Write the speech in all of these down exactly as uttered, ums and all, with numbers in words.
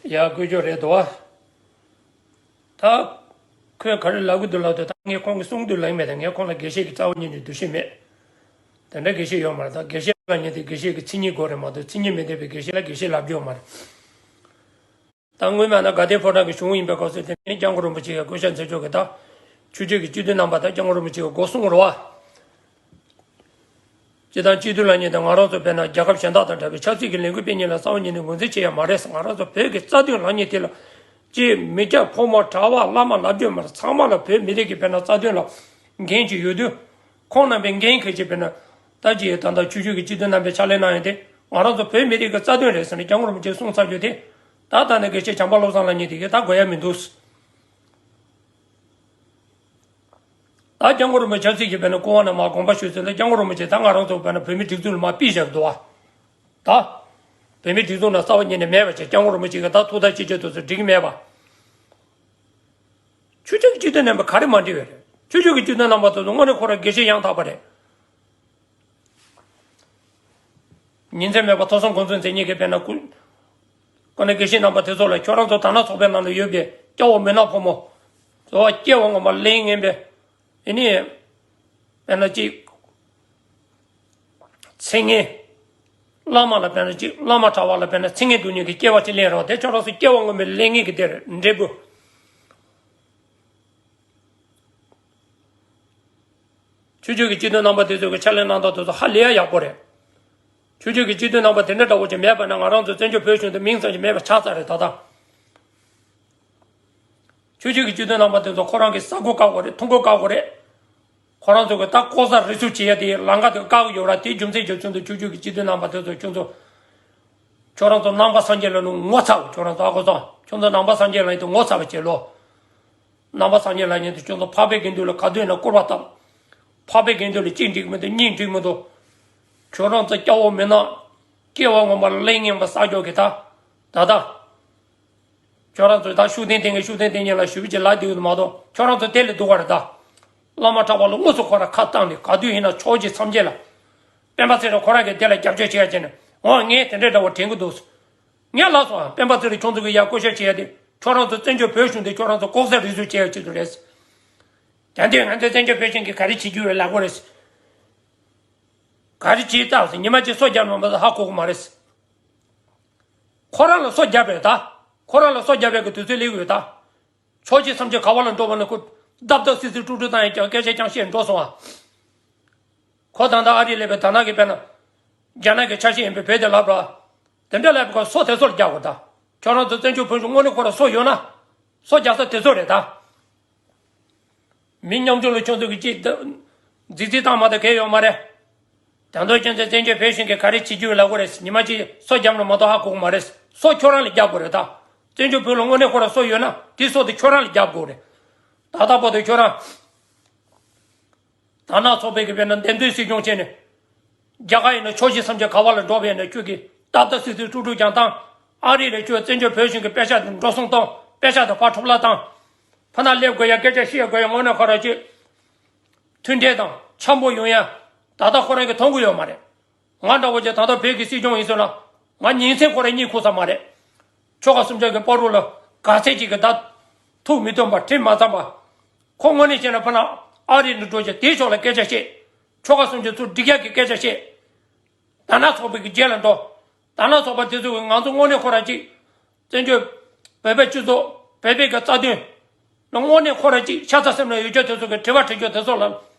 ཡ་དཀོན་མཆོག་རེད་དོ། ད་ཁོས་ག་རེ་ལབ་གི་འདུག་ལབ་དུས། ད་ངས་ཁོང་གི་གསུང་དུས་ལབ་ཀྱི་མེད། ད་ངས་ཁོང་ལ་དགེ་བཤེས་ཀྱི་རྩ་བ་ཉིད་ནས་འདུ་ཤེས་མེད། དེ་འདྲ་དགེ་བཤེས་ཡོད་མ་རེད། ད་དགེ་བཤེས་ལབ་མཁན་དེ་དགེ་བཤེས་ཀྱི་མཚན་ཉིད་དགོས་རེད་མ་གཏོགས། མཚན་ཉིད་མི་ལྡན་པའི་དགེ་བཤེས་ལ་དགེ་བཤེས་ལབ་རྒྱུ་ཡོད་མ་རེད། ད་སྔོན་མ་ན་དགའ་ལྡན་ཕོ་བྲང་གི་གཞུང་ཡིན་པའི་སྐབས་སུ། དེ་ནས་སྐྱབས་མགོན་རིན་པོ་ཆེ་ཡང་སྐུ་ཞབས་མཚན་མཆོག་གིས་ད་ཆོས་བརྒྱུད་ཀྱི་སྤྱི་འཐུས་རྣམ་པ་དང་སྐྱབས་མགོན་རིན་པོ་ཆེ་གིས་འགོ་གསུངས་རེད་བ། སྤྱི་དང་སྤྱི་འཐུས་ལབ་མཁན་དེ་ང་རང་ཚོ་དཔེར་ན་རྒྱལ་ཁབ་གཞན་དག་དང་འདྲ་བའི་ཆབ་སྲིད་ཀྱི་ལས་འགུལ་སྤེལ་མཁན་ལ་རྩ་བ་ཉིད་ནས་ངོས་འཛིན་བྱེད་ཡ་མ་རེད། ང་རང་ཚོ་བོད་ཀྱི་རྩ་དོན་ལབ་མཁན་དེ་ལ། ཅིག་མི་སྐྱ་ཕོ་མོ་གྲྭ་པ་བླ་མ་ལབ་རྒྱུ་མ་རེད། ཚང་མ་ལ་བོད་མི་རིགས་ཀྱི་དཔེར་ན་རྩ་དོན་ལ་འགན་ཅིག་ཡོད་དུས། ཁོང་རྣམ་པའི་འགན་གལ་ཆེ་དཔེར་ན། ད་ཅིག་ད་ལྟ་ཆོས་བརྒྱུད་ཀྱི་སྤྱི་འཐུས་རྣམ་པས་ཕྱག་ལས་གནང་ཡ་དེ་ང་རང་ཚོ་བོད་མི་རིགས་ཀྱི་རྩ་དོན་རེད་ཟེར་ནས་སྐྱབས་མགོན་རིན་པོ་ཆེས་གསུངས་ཚར་རྒྱུ་དེ། ད་ད་ནི་དགེ་བཤེས་བྱམས་པ་བློ་བཟང་ལབ་མཁན་དེ་གིས་ད་དགོས་ཡ་མི་འདུག། ད་སྐྱབས་མགོན་རིན་པོ་ཆེ་ཆབ་སྲིད་ཀྱི་དཔེར་ན་སྐུ་དབང་ནས་མར་དགོངས་པ་ཞུས་ཚུལ་ལ། སྐྱབས་མགོན་རིན་པོ་ཆེ་ད་ང་རང་ཚོ་དཔེར་ན་བོད་མིའི་སྒྲིག་འཛུགས་ལ་མར་ཕུད་བཞག་གི་འདུག་བ། ད་བོད་མིའི་སྒྲིག་འཛུགས་ནང་རྩ་བ་ཉིད་ནས་མེད་པ་བྱས། སྐྱབས་མགོན་རིན་པོ་ཆེ་གིས་ད་ཐུགས་ཐག་བཅད་རྒྱུ་དེ་ཚོ་འགྲིག་གི་མེད་པ། ཆོས་བརྒྱུད་ཀྱི་སྤྱི་འཐུས་རྣམ་པ་ག་རེ་མ་འགྲིག་པ་རེད། ཆོས་བརྒྱུད་ཀྱི་སྤྱི་འཐུས་རྣམ་པ་དེ་ཚོ་དངོས་གནས་ཁོ་རང་དགེ་བཤེས་ཡང་དག་པ་རེད། ཉིན་མཚན་མེད་པར་ཐོས་བསམ་སྒོམ་གསུམ་མཛད་མཁན་གྱི་དཔེར་ན་སྐུ། དངོས་གནས་དགེ་བཤེས་རྣམ་པ་དེ་ཚོ་ལ། ཁྱོད་རང་ཚོ་དར་ནག་ཚོགས་པའི་ནང་ལ་ཡོད་པའི་སྐྱ་བོ་མི་ནག་ཕོ་མོ། གཙོ་བོ་སྐྱེ་བ་སྔོན་མ་ལེན་ངན་པའི། ཨེ་ནི། དཔེར་ན་ཅིག་མཚན་སྙན། བླ་མ་ལ་དཔེར་ན་ཅིག་བླ་མ་གྲྭ་པ་ལ་དཔེར་ན་མཚན་སྙན་འདོན་མཁན་གྱི་སྐྱེ་བ་ཅིག་ལེན་རོགས། དེ་ཁྱོད་རང་ཚོ་སྐྱེ་བ་སྔོན་མའི་ལས་ངན་གྱི་དེར་འབྲས་བུ། ཆོས་བརྒྱུད་ཀྱི་སྤྱི་འཐུས་རྣམ་པ་དེ་ཚོ་གི་ཕྱག་ལས་གནང་སྟངས་དེ་ཚོ་ཧ་ལས་ཡག་པོ་རེད། ཆོས་བརྒྱུད་ཀྱི་སྤྱི་འཐུས་རྣམ་པ་དེ་འདྲ་འདྲ་བོ་ཅིག་མེད་པ་ན། ང་རང་ཚོ་བཙན་བྱོལ་བོད་གཞུང་དེ་མིང་ཙམ་ཞིག་མེད་པ་ཆགས་ཚར་རེད་ད་ལྟ། ཆོས་བརྒྱུད་ཀྱི་སྤྱི་འཐུས་རྣམ་པ་དེ་ཚོ་ཁོ་རང་གི་ས་ཁུག་བཀག་དགོས་རེད། ཐོན་ཁུངས་བཀག་དགོས་རེད། ཁོ་རང་ཚོ་གི་ད་ལྐོག་ཟ་རུལ་སུངས་བྱེད་ཡ་དེ་ལམ་ཁ་དེ་བཀག་གི་ཡོད་ར། དེའི་རྒྱུ་མཚན་གྱིས་ཁྱོད་ཚོ་ཆོས་བརྒྱུད་ཀྱི་སྤྱི་འཐུས་རྣམ་པ་དེ་ཚོ་ཁྱོད་ཚོ། ཁྱོད་རང་ཚོ་ནང་པ་སངས་རྒྱས་ལ་ནི་ངོ་ཚ་བ། ཁྱོད་རང་ཚོ་ཨ་ཁུ་ཚོ། ཁྱོད་ཚོ་ནང་པ་སངས་རྒྱས་ལ་ཡིན་དུས་ངོ་ཚ་བ་བྱེད་ལོ། ནང་པ་སངས་རྒྱས་ལ་ཉན་དུས་ཁྱོད་ཚོ་འཕགས་པའི་དགེ་འདུན་ལ་ག་དུས་ན་སྐུར་བ་བཏབ། འཕགས་པའི་དགེ་འདུན་ལ་གཅིག་འགྲིག་མི་འདུག། གཉིས་འགྲིག་མི་འདུག། ཁྱོད་རང་ཚོ་སྐྱ་བོ་མི་ནག། སྐྱེ་བ་སྔོན་མ་ལས་ངན་པ་བསགས་རྒྱུ་གི་ད། ད་ད། ཁྱོད་རང་ཚོ་ད་ཤུགས་ལྡན་དེ་ངས་ཤུགས་ལྡན་དེ་ཉིད་ལ་ཞུ་བ་ཅིག་ལབ་བསྡད་ཡོད་མ་གཏོགས། ཁྱོད་རང་ཚོ་དེ་ལས་སྡུག་པ་རེད་ད། བླ་མ་གྲྭ་པ་ལ་དངོས་སུ་ཁོ་རང་ཁ་བཏང་ནས། ག་དུས་ཡིན་ན་ཕྱོགས་བཞི་མཚམས་བརྒྱད་ལ། སྤེན་པ་ཚེ་རིང་ཁོ་རང་གིས་དེ་ལ་རྒྱབ་སྐྱོར་བྱེད་ཡ་བྱས་ནས། འོ་ངས་དེ་འདྲའི་འདྲ་བོ་དྲན་གི་འདུག། ངས་ལབ་སོང་ཨ། སྤེན་པ་ཚེ་རིང་ཁྱོད་ཚོ་གི་ཡ་བསྐོ་བཞག་བྱེད་ཡ་དེ། ཁྱོད་རང་ཚོ་བཙན་བྱོལ་བོད་གཞུང་དེ་ཁྱོད་རང་ཚོ་ལྐོག་ཟ་རུལ་སུངས་བྱེད་ཡ་ཆེད་དུ་རེད། དེ་འདྲའི་ང་ཚོའི་བཙན་བྱོལ་བོད་གཞུང་གིས་ག་རེ་བྱེད་རྒྱུ་ཡོད་ལབ་དགོས་རེད། ག་རེ་བྱེད་ཐབས་ཟེར། ཉི་མ་གཅིག་སོ་བརྒྱབ་ན་མ་གཏོགས་ཧ་གོ་གི་མ་རེད། ཁོ་རང་ལ་སོ་བརྒྱབ་པས་ད། ཁོ་རང་ལ་སོ་བརྒྱབ་པའི་གི་དུས་ཚོད་སླེབས་ཡོད་ད། ཕྱོགས་བཞི་མཚམས་བརྒྱད་ག་བ་ལ་འགྲོ་བ་ན་ཁོ་རྡབ་རྡབ་སིག་སིག་དཀྲུག་དཀྲུག་བཏང་ཡ་ཀྱང་སྐད་ཆ་རྐྱང་བཤད་འགྲོ་སོང་ཨ། ཁོ་ད་ལྟ་ཨ་རི་སླེབས་པའི་དར་ནག་གི་དཔེར་ན། རྒྱ་ནག་གི་ཆ་ཤས་ཡིན་པའི་བོད་དེ་ལབ་ར། དེ་འདྲ་ལབ་པའི་སྐབས་སོ་དེ་ཚོ་ལ་རྒྱག་དགོས་ད། ཁྱོད་རང་ཚོ་བཙན་བྱོལ་བོད་གཞུང་དངོས་གནས་ཁོ་རང་སོ་ཡོད་ན། སོ་རྒྱག་ས་དེ་ཚོ་རེད་ད། མི་ཉམ་ཆུང་ལ་ཁྱོད་ཚོ་གི་ཅིག་ད། རྫིག་རྫིག་བཏང་མ་ད་གལ་ཡོད་མ་རེད། ད་དུང་ཁྱོད་ཚོས་བཙན་བྱོལ་བོད་གཞུང་གིས་ག་རེ་བྱེད་རྒྱུ་ལབ་དགོས་རེད། ཉི་མ་གཅིག་སོ་བརྒྱབ་ན་མ་གཏོགས་ཧ་གོ་གི་མ་རེད། སོ་ཁྱོད་རང་ལ་རྒྱག་དགོས་རེད་ད། བཙན་བྱོལ་བོད་ལ་དངོས་གནས་ཁོ་རང་སོ་ཡོད་ན་དེ་སོ་དེ་ཁྱོད་རང་ལ་རྒྱག་དགོས་རེད། ད་ལྟ་བར་དུ་ཁྱོད་རང་། དར་ནག་ཚོགས་པའི་གི་དཔེར་ན་འདེམས་ཐོན་སྲིད་སྐྱོང་བྱས་ནས། རྒྱ་གར་ཡིན་ན་ཕྱོགས་བཞི་མཚམས་བརྒྱད་ག་བ་ལ་འགྲོ་བ་ཡིན་ན་ཁྱོད་ཀྱིས་རྡབ་རྡབ་སིག་སིག་དཀྲུག་དཀྲུག་ཀྱང་བཏང་། ཨ་རི་ལ་ཁྱོད་བཙན་བྱོལ་བོད་གཞུང་གི་པེ་ཤག་དེ་འགྲོ་སོང་གཏོང་། པེ་ཤག་དེ་ཕར་འཕྲོ་བརླག་བཏང་། ཕ་ན་སླེབས་དགོས་ཡ་སྐད་ཆ་བཤད་དགོས་ཡ་དངོས་གནས་ཁོ་རང་ཅིག་མཐུན་འབྲེལ་དང་འཆམ་པོ་ཡོང་ཡ། ད་ལྟ་ཁོ་རང་གིས་མཐོང་གི་ཡོད་མ་རེད། ང་འདྲ་བོ་ཅིག་ད་ལྟ་བོད་ཀྱི་སྲིད་སྐྱོང་ཡིན་ཟེར་ན། ང་ཉིན་མཚན་ཁོ་རང་གཉིད་ཁུག་ས་མ་རེད། ཆོལ་ཁ་གསུམ་ཆར་གྱི་བར་དུ་ལ་ག་ཚད་ཅིག་གི་ད། ཐུགས་མི་འདོད་པ་དྲིན་མ་ཚང་པ། ཁོ་དངོས་གནས་བྱས་ན་ཕ་ན་ཨ་རི་ནས་འགྲོ་ཅིག་དེའི་ཕྱོགས་ལ་སྐད་ཆ་བཤད། ཆོལ་ཁ་གསུམ་ཆར་ཚུར་འགྲིག་ཡག་གི་སྐད་ཆ་བཤད། དར་ནག་ཚོགས་པའི་གི་རྗེས་ལ་འགྲོ། དར་ནག་ཚོགས་པ་དེ་ཚོ་གིས་ང་ཚོ་དངོས་གནས་ཁོ་རང་ཅིག་བཙན་བྱོལ་བོད་པའི་སྤྱི་ཚོགས། བོད་པའི་གི་རྩ་དོན་ལ་དངོས་གནས་ཁོ་རང་ཅིག་ཤ་ཚ་སེམས་ལ་ཡོད་རྒྱུ་དེ་ཚོ་གི་དྲི་བ་དྲི་རྒྱུ་དེ་ཚོ་ལ་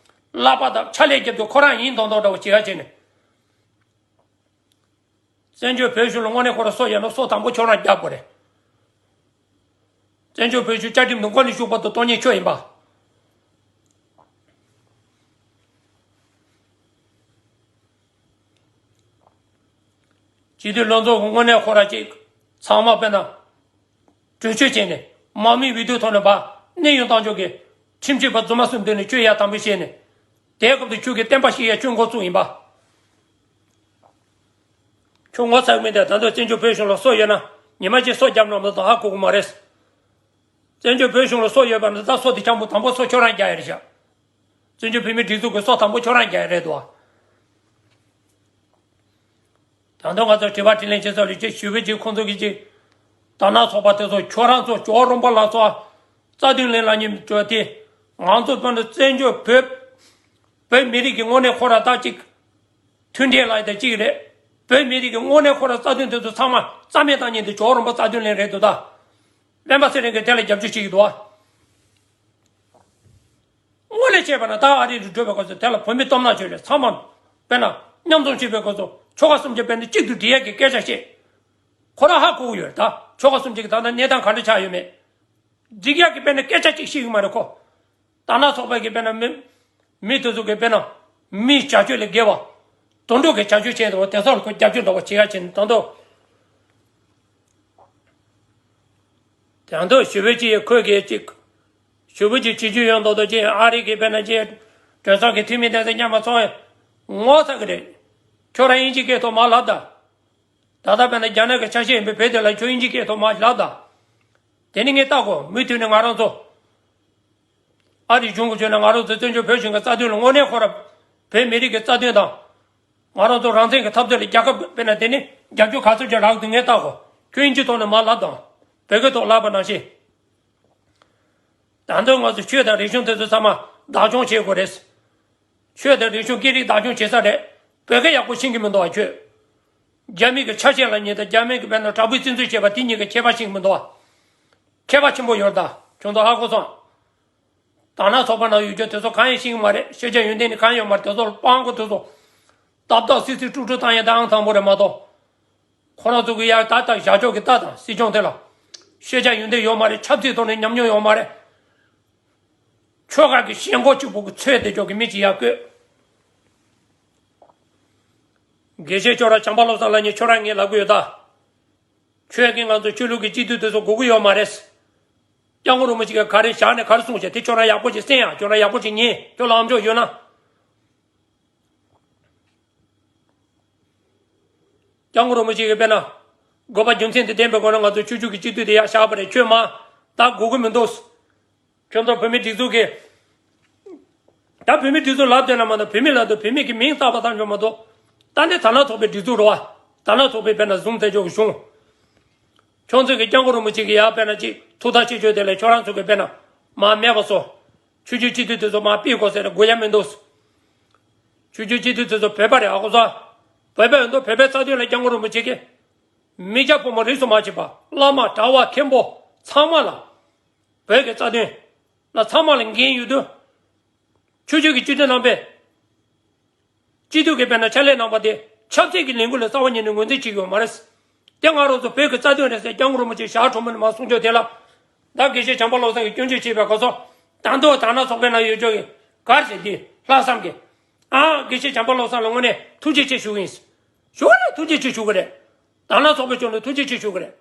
ལག་པ་དང་ཕྱག་ལས་རྒྱབ་དུས་ཁོ་རང་ཡིན་མདོག་མདོག་འདྲ་བོ་བྱེད་ཡ་བྱས་ནས། བཙན་བྱོལ་བོད་གཞུང་ལ་དངོས་གནས་ཁོ་རང་སོ་ཡོད་ན་སོ་དང་པོ་ཁྱོད་རང་རྒྱག་དགོས་རེད། བཙན་བྱོལ་བོད་གཞུང་བཅའ་ཁྲིམས་དེ་མགོ་ནས་མཇུག་བར་དུ་གཏོང་མཁན་ཁྱོད་ཡིན་པ། སྤྱི་འཐུས་ལྷན་ཚོགས་ཀྱི་དངོས་གནས་ཁོ་རང་ཅིག་ཚང་མ་དཔེར་ན། གྲོས་ཆོད་བྱས་ནས་དམག་མིའི་འོས་བསྡུའི་ཐོག་ནས་ཕར་གནས་དབྱུང་བཏང་ཆོག་གི། ཁྲིམས་ཞིབ་པ་རྫུན་མ་གསུམ་མདུན་ནས་ཆོས་ཡ་དམ་པོ་བཤད་ནས། དེའི་སྐབས་དུ་ཁྱོད་ཀྱིས་བསྟན་པ་བཤིག་ཡ་ཁྱོད་འགོ་བཙུགས་ཡིན་པ། ཁྱོད་ངོ་ཚ་གི་མིན་ད། ད་དུང་བཙན་བྱོལ་བོད་གཞུང་ལ་སོ་ཡོད་ན་ཉི་མ་གཅིག་སོ་བརྒྱབ་ན་མ་གཏོགས་ཧ་གོ་གི་མ་རེད། བཙན་བྱོལ་བོད་གཞུང་ལ་སོ་ཡོད་པ་ན་ད་སོ་དེ་ཆང་བུ་དང་པོ་སོ་ཁྱོད་རང་རྒྱག་ཡ་རེད་ཤག། བཙན་བྱོལ་བོད་མིའི་སྒྲིག་འཛུགས་ཀྱི་སོ་དང་པོ་ཁྱོད་རང་རྒྱག་ཡ་རེད་དོ། ད་དུང་ང་ཚོ་དྲི་བ་དྲིས་ལན་བྱེད་ས་ལ་ཅིག་ཞུ་བའི་ཅིག་ཁོང་ཚོ་གི་ཅིག་ དར་ནག་ཚོགས་པ་དེ་ཚོ་ཁྱོད་རང་ཚོ་ཇོ་བོ་རོང་པ་ལ་སོགས་རྩ་དོན་ལེན་ལ་ཉིན་བཅོལ་ཏེ། ང་ཚོ་དཔོན་དུ་བཙན་བྱོལ་བོད་བོད་མི་རིགས་ཀྱི་དངོས་གནས་ཁོ་ར་ད་ཅིག་མཐུན་སྒྲིལ་ལ་ཡི་ད་ཅིག་རེད། བོད་མི་རིགས་ཀྱི་དངོས་གནས་ཁོ་ར་རྩ་དོན་དེ་ཚོ་ཚང་མ་རྩ་མེད་བཏང་ཉིན་དེ་ཇོ་བོ་རོང་པ་རྩ་དོན་ལེན་རེད་འདུག་ད། སྤེན་པ་ཚེ་རིང་གིས་དེ་ལ་རྒྱབ་སྐྱོར་བྱེད་ཀྱི་འདུག་ཨ། དངོས་གནས་བྱས་པ་ན་ད་ཨ་རི་རུ་འགྲོ་བའི་སྐབས་སུ་དེ་ལ་བོད་མི་སྟོབས་ན་ཆོས་རེད། ཚང་མ་དཔེར་ན་མཉམ་འཛོམས་བྱེད་པའི་སྐབས་སུ་ཆོལ་ཁ་གསུམ་གྱི་དཔེར་ན་གཅིག་ཏུ་སྒྲིལ་ཡས་ཀྱི་སྐད་ཆ་བཤད། ཁོ་རང་ཧ་གོ་གི་ཡོད་རེད། ད་ཆོལ་ཁ་གསུམ་གྱི་ད་ལྟ་གནས་སྟངས་ག་འདྲ་ཆགས་ཡོད་མེད། སྒྲིག་ཡས་ཀྱི་དཔེར་ན་སྐད་ཆ་གཅིག་བཤད་གི་མ་རེད་ཁོ། དར་ནག་ཚོགས་པའི་གི་དཔེར་ན་མི་མི་དེ་ཚོ་གི་དཔེར་ན་མི་བྱ་སྤྱོད་ལས་བརྒལ་བ། དོན་གྲུབ་ཀྱི་བྱ་སྤྱོད་བྱས་འདུག་བ། དེ་ཚོ་ལ་ཁོ་རྒྱབ་སྐྱོར་འདྲ་བ་བྱེད་ཡ་བྱེད་ནས་ད་དུང་། དེ་ཚོ་ཞུ་བོད་ཀྱི་ཁོས་གི་ཅིག་ཞུ་བོད་ཀྱི་སྤྱི་སྤྱོད་ཡོད་མདོག་མདོག་ཅིག་ཨ་རི་གི་དཔེར་ན་ཅིག་གྲོས་ཚོགས་ཀྱི་འཐུས་མི་དེ་ཚོ་མཉམ་པ་ཚོ་ངོ་ཚ་གི་རེད། ཁྱོད་རང་དབྱིན་ཇི་སྐད་ཐོག་མ་ལབ་ད། ད་ལྟ་དཔེར་ན་རྒྱ་ནག་གི་ཆ་ཤས་ཡིན་པའི་བོད་དེ་ལ་ཁྱོད་དབྱིན་ཇི་སྐད་ཐོག་མ་ལབ་ད། དེ་ནི་ངས་བལྟ་གོ། མུ་མཐུད་ནས་ང་རང་ཚོ་ཨ་རིའི་གཞུང་གི་ཕྱོགས་ནས་ང་རང་ཚོ་བཙན་བྱོལ་བོད་གཞུང་གི་རྩ་དོན་ལ་དངོས་གནས་ཁོ་ར་བོད་མི་རིགས་ཀྱི་རྩ་དོན་དང་། ང་རང་ཚོ་རང་བཙན་གྱི་འཐབ་རྩོད་ལ་རྒྱལ་ཁབ་དཔེར་ན་དེ་ནི་རྒྱབ་སྐྱོར་ག་ཚོད་ཅིག་རག་འདུག་ངས་བལྟ་གོ། ཁྱོད་དབྱིན་ཇི་ཐོག་ནས་མ་ལབ་དང་། བོད་སྐད་ཐོག་ལབ་པ་ནང་བཞིན། ད་དུང་ང་ཚོ་ཆོས་དང་རིག་གཞུང་དེ་ཚོ་ཚང་མ་བདག་སྐྱོང་བྱེད་དགོས་རེད། ཆོས་དང་རིག་གཞུང་སྐད་རིགས་བདག་སྐྱོང་བྱེད་ས་རེད། བོད་སྐད་ཡག་པོ་ཤེས་ཀྱི་མི་འདུག་ཨ་ཁྱོད། རྒྱ་མི་གི་ཆ་ཤས་ལ་ཉེ་དང་རྒྱ་མི་གི་དཔེར་ན་དྲག་པོའི་བཙན་འཛུལ་བྱས་པ་དེ་གཉིས་ཀྱི་ཁྱད་པར་ཤེས་ཀྱི་མི་འདུག་ཨ། ཁྱད་པར་ཆེན་པོ་ཡོད་རེད་ད། ཁྱོད་ཚོ་ཧ་གོ་སོང་། དར་ནག་ཚོགས་པ་ནང་ཡོད་རྒྱུ་དེ་ཚོ་གང་ཡང་ཤེས་ཀྱི་མ་རེད། ཤེས་བྱ་ཡོན་ཏན་ནི་གང་ཡོད་མ་རེད། དེ་ཚོ་ལ་སྤྲང་པོ་དེ་ཚོ་ཏག་ཏག་སི་སི་ཀྲུག་ཀྲུག་བཏང་ཡ་ད་ཨང་དང་པོ་རེད་མ་གཏོགས། ཁོ་རང་ཚོ་གི་ཡ་ད་ལྟ་བཞག་ཕྱོགས་ཀྱི་ལྟ་དང་སྲིད་སྐྱོང་དེ་ལ་ཤེས་བྱ་ཡོན་ཏན་ཡོད་མ་རེད། ཆབ་སྲིད་ཐོག་ནས་ཉམས་མྱོང་ཡོད་མ་རེད། ཆོལ་ཁ་གི་ཞེན་ཁོག་གཅིག་པོ་གི་ཚོད་དེ་ཕྱོགས་ཀྱི་མི་གཅིག་ཡར་བསྐོས། དགེ་བཤེས་ཁྱོད་རང་བྱམས་པ་བློ་བཟང་ལགས་ཉིད་ཁྱོད་རང་ངས་ལབ་གི་ཡོད་ད། ཁྱོད་ཀྱིས་ང་ཚོ་ཆོས་ལུགས་ཀྱི་སྤྱི་འཐུས་དེ་ཚོ་དགོས་ཀྱི་ཡོད་མ་རེད། སྐྱབས་མགོན་རིན་པོ་ཆེ་གིས་ག་རེ་བཞག་ནས་ག་རེ་གསུངས་བྱས་དེ་ཁྱོད་རང་ཡག་པོ་ཞིག་གསན་ཡ། ཁྱོད་རང་ཡག་པོ་ཞིག་ཉན། ཁྱོད་ལ་ཨམ་ཅོག་ཡོད་ན། སྐྱབས་མགོན་རིན་པོ་ཆེ་གིས་དཔེར་ན། དགོས་པ་རྒྱུ་མཚན་དང་ལྡན་པའི་སྒོ་ནས་ང་ཚོ་ཆོས་ཕྱོགས་ཀྱི་སྤྱི་འཐུས་དེ་ཡར་བཞག་པ་རེད། ཁྱོད་མ་ད་དགོས་ཀྱི་མི་འདུག་ཁྱོད་ཚོ་བོད་མི་སྒྲིག་འཛུགས་ཀྱི། ད་བོད་མི་སྒྲིག་འཛུགས་ལབ་དེ་ལ་མ་གཏོགས་བོད་མི་ལབ་དུས་བོད་མི་གི་མིང་བཏགས་པ་ཙམ་ཞིག་མ་གཏོགས། ད་ནི་དར་ནག་ཚོགས་པའི་སྒྲིག་འཛུགས་རེད་བ། དར་ནག་ཚོགས་པའི་དཔེར་ན་བཟུང་ཚད་ཆོག་གི་གཞུང་། ཁྱོད་ཚོས་ཀྱི་སྐྱབས་མགོན་རིན་པོ་ཆེ་གི་ཡར་དཔེར་ན་ཅིག་ཐུགས་ཐག་ཆོད་ཆོད་དེ་ལས་ཁྱོད་རང་ཚོ་གི་དཔེར་ན་མ་མེད་པ་བཟོ། ཆོས་ཕྱོགས་སྤྱི་འཐུས་དེ་ཚོ་མ་ཕུད་དགོས་ཟེར་དགོས་ཡ་མི་འདུག་ཆོས་ཕྱོགས་སྤྱི་འཐུས་དེ་ཚོ་བོད་པ་རེད་ཨ་ཁོ་ཚོ། བོད་པ་ཡོད་འདུག་བོད་པའི་རྩ་དོན་ལ་སྐྱབས་མགོན་རིན་པོ་ཆེ་གིས། མི་སྐྱ་ཕོ་མོ་རིས་སུ་མ་ཆད་པ་བླ་མ་གྲྭ་བ་མཁན་པོ་ཚང་མ་ལ། བོད་ཀྱི་རྩ་དོན་ལ་ཚང་མ་ལ་འགན་ཡོད་དུས། ཆོས་ཕྱོགས་ཀྱི་སྤྱི་འཐུས་རྣམ་པས། སྤྱི་འཐུས་ཀྱི་དཔེར་ན་ཕྱག་ལས་གནང་པ་དེ་ཆབ་སྲིད་ཀྱི་ལས་འགུལ་ལ་རྩ་བ་ཉིད་ནས་ངོས་འཛིན་བྱེད་ཀྱི་ཡོད་མ་རེད། དེ་ང་རང་ཚོ་བོད་ཀྱི་རྩ་དོན་རེད་ཟེར་སྐྱབས་མགོན་རིན་པོ་ཆེ་ཞག་ཁྲོམ་མོ་ནས་མར་གསུང་ཆོག་དེ་ལ། ད་དགེ་བཤེས་བྱམས་པ་བློ་བཟང་གིས་སྐྱོན་བརྗོད་བྱས་པའི་སྐབས་སུ། ད་དུང་དར་ནག་ཚོགས་པའི་ནང་ཡོད་ཆོག་གི་གར་ཟེར་དེ་ལྷག་བསམ་གྱིས། ཨ་དགེ་བཤེས་བྱམས་པ་བློ་བཟང་ལ་དངོས་གནས་ཐུགས་རྗེ་ཆེ་ཞུ་གི་ཡིན། ཞུ་གི་རེད། ཐུགས་རྗེ་ཆེ་ཞུ་གི་རེད། དར་ནག་ཚོགས་པའི་ཕྱོགས་ནས་ཐུགས་རྗེ་ཆེ་ཞུ་གི་རེད།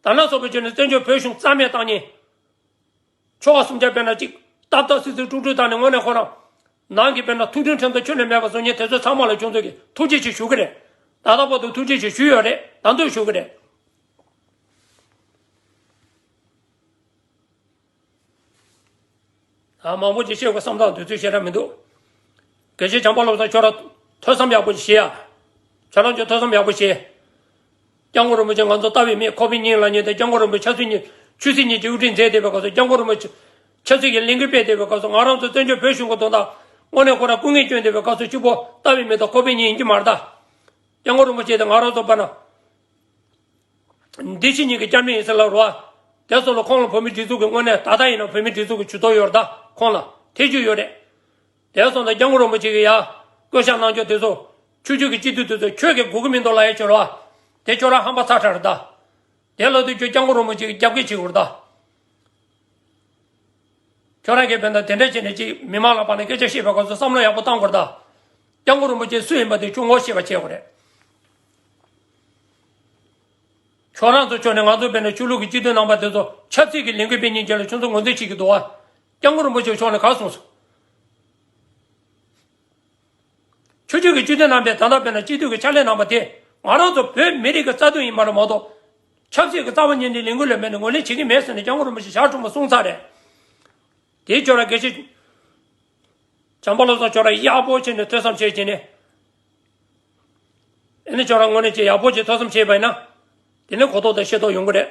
དར་ནག་ཚོགས་པའི་ཕྱོགས་ནས་བཙན་བྱོལ་བོད་གཞུང་རྩ་མེད་བཏང་ཉེན། ཆོལ་ཁ་གསུམ་ཆ་དཔེར་ན་གཅིག་ཏག་ཏག་སི་སི་ཀྲུག་ཀྲུག་བཏང་ནས་དངོས་གནས་ཁོ་རང་ནང་གི་དཔེར་ན་ཐུགས་མཐུན་ཁྲིམས་གཏོང་ཁྱོན་ནས་མེད་པ་བཟོ་ཉེན་དེ་ཚོ་ཚང་མ་ལ་ཁྱོད་ཚོ་གིས་ཐུགས་རྗེ་ཆེ་ཞུ་གི་རེད། ད་ལྟ་བར་དུ་ཐུགས་རྗེ་ཆེ་ཞུས་ཡོད་རེད། ད་དུང་ཞུ་གི་རེད། ཨ་མང་པོ་ཅིག་བཤད་དགོས་བསམ་སྟངས་དུས་ཚོད་ཞེ་དྲག་མི་འདུག་དགེ་བཤེས་བྱམས་པ་བློ་བཟང་ཁྱོད་རང་ཐོས་བསམ་ཡག་པོ་ཞིག་བྱེད་ཡ། ཁྱོད་རང་ཚོ་ཐོས་བསམ་ཡག་པོ་བྱེད། སྐྱབས་མགོན་རིན་པོ་ཆེ་ང་ཚོ་ལྟ་བའི་མི་ཁོག་པའི་སྙིང་ལ་ཉེ་དེ་སྐྱབས་མགོན་རིན་པོ་ཆེ་ཆབ་སྲིད་ཉིད་ཆོས་སྲིད་གཉིས་ཀྱི་དབུ་ཁྲིད་མཛད་བསྡད་པའི་སྐབས་སུ་སྐྱབས་མགོན་རིན་པོ་ཆེ་ཆབ་སྲིད་ཀྱི་ལས་འགུལ་སྤེལ་བསྡད་པའི་སྐབས་སུ་ང་རང་ཚོ་བཙན་བྱོལ་བོད་གཞུང་གི་དོན་དག་དངོས་གནས་ཁོ་རང་སྐུ་ངལ་བསྐྱོན་བསྡད་པའི་སྐབས་སུ་གཅིག་པོ་ལྟ་བའི་མི་དང་ཁོག་པའི་སྙིང་ཡིན་གྱི་མ་རེད་ད། སྐྱབས་མགོན་རིན་པོ་ཆེ་དང་ང་རང་ཚོ་བར་ན། འདི་ཕྱི་གཉིས་ཀྱི་སྐྱབས་གནས་ཡིན་ཟེར་ལབ་རོགས། དེ་སོགས་ལ་ཁོང་ལ་བོད་མི་སྒྲིག་འཛུགས་ཀྱི་དངོས་གནས་ད་ལྟ་ཡིན་ན་བོད་མི་སྒྲིག་འཛུགས་ཀྱི་ཇུས་གཏོགས་ཡོད་རེད་ད། ཁོང་ལ་ཐེ་ཇུས་ཡོད་རེད། དེ་སོགས་ལ་སྐྱབས་མགོན་རིན་པོ་ཆེ་གིས་ཡ་བསྐོ་བཞག་གནང་རྒྱུ་དེ་ཚོ་ཆོས་ཕྱོགས་ཀྱི་སྤྱི་འཐུས་དེ་ཚོ་ཁྱོད་ཀྱིས་དགོས་ཀྱི་མི་འདུག་ལབ་ཡ་ཆོག་རོགས། དེ་ཁྱོད་རང་ཧམ་པ་ཚ་དྲགས་རེད་ད། དེ་ལབ་དུས་ཁྱོད་སྐྱབས་མགོན་རིན་པོ་ཆེ་གི་རྒྱབ་འགལ་བྱེད་དགོས་རེད་ད། ཁྱོད་རང་གིས་བན་ད་དེ་འདྲ་བྱས་ནས་ཅིག་མི་མང་ལ་ཕར་ནས་སྐད་ཆ་བཤད་པའི་སྐབས་སུ་བསམ་བློ་ཡག་པོ་བཏང་དགོས་རེད་ད། སྐྱབས་མགོན་རིན་པོ་ཆེ་སུ་ཡིན་པ་དེ་ཁྱོད་ངོ་ཤེས་པ་བྱེད་དགོས་རེད། ཁྱོད་རང་ཚོ་ཕྱོགས་ནས་ང་ཚོ་བན་ད་ཆོས་ལུགས་ཀྱི་སྤྱི་འཐུས་རྣམ་པ་དེ་ཚོ་ཆབ་སྲིད་ཀྱི་ལས་འགུལ་སྤེལ་མཁན་ཅིག་ལ་ཁྱོད་ཚོ་ངོས་འཛིན་བྱེད་ཀྱི་འདུག་བ། སྐྱབས་མགོན་རིན་པོ་ཆེ་ཕྱོགས་ནས་ག་རེ་གསུངས་སོང་། ཆོས་ཕྱོགས་ཀྱི་སྤྱི་འཐུས་རྣམ་པས་ད་ལྟ་བན་ད་སྤྱི་འཐུས་ཀྱི་ཕྱག་ལས་གནང་པ་དེ་ང་རང་ཚོ་བོད་མི་རིགས་ཀྱི་རྩ་དོན་ཡིན་པ་རེད་མ་གཏོགས། ཆབ་སྲིད་ཀྱི་རྩ་བ་ཉིད་ནས་ལས་འགུལ་ལ་མེད་ནས་ངོས་ལེན་བྱེད་ཀྱི་མེད་ཟེར་ནས་སྐྱབས་མགོན་རིན་པོ་ཆེ་ཞག་དྲུག་པ་གསུངས་ཚར་རེད། དེའི་ཁྱོད་རང་དགེ་བཤེས་བྱམས་པ་བློ་བཟང་ཁྱོད་རང་ཡག་པོ་བྱས་ནས་ཐོས་བསམ་བྱས་བྱས་ནས། ཨེ་ནི་ཁྱོད་རང་ངོས་ནས་ཅིག་ཡག་པོ་ཅིག་ཐོས་བསམ་བྱས་པ་ཡིན་ན། དེ་ནས་གོ་རྟོགས་དང་ཤེས་རྟོགས་ཡོང་གི་རེད།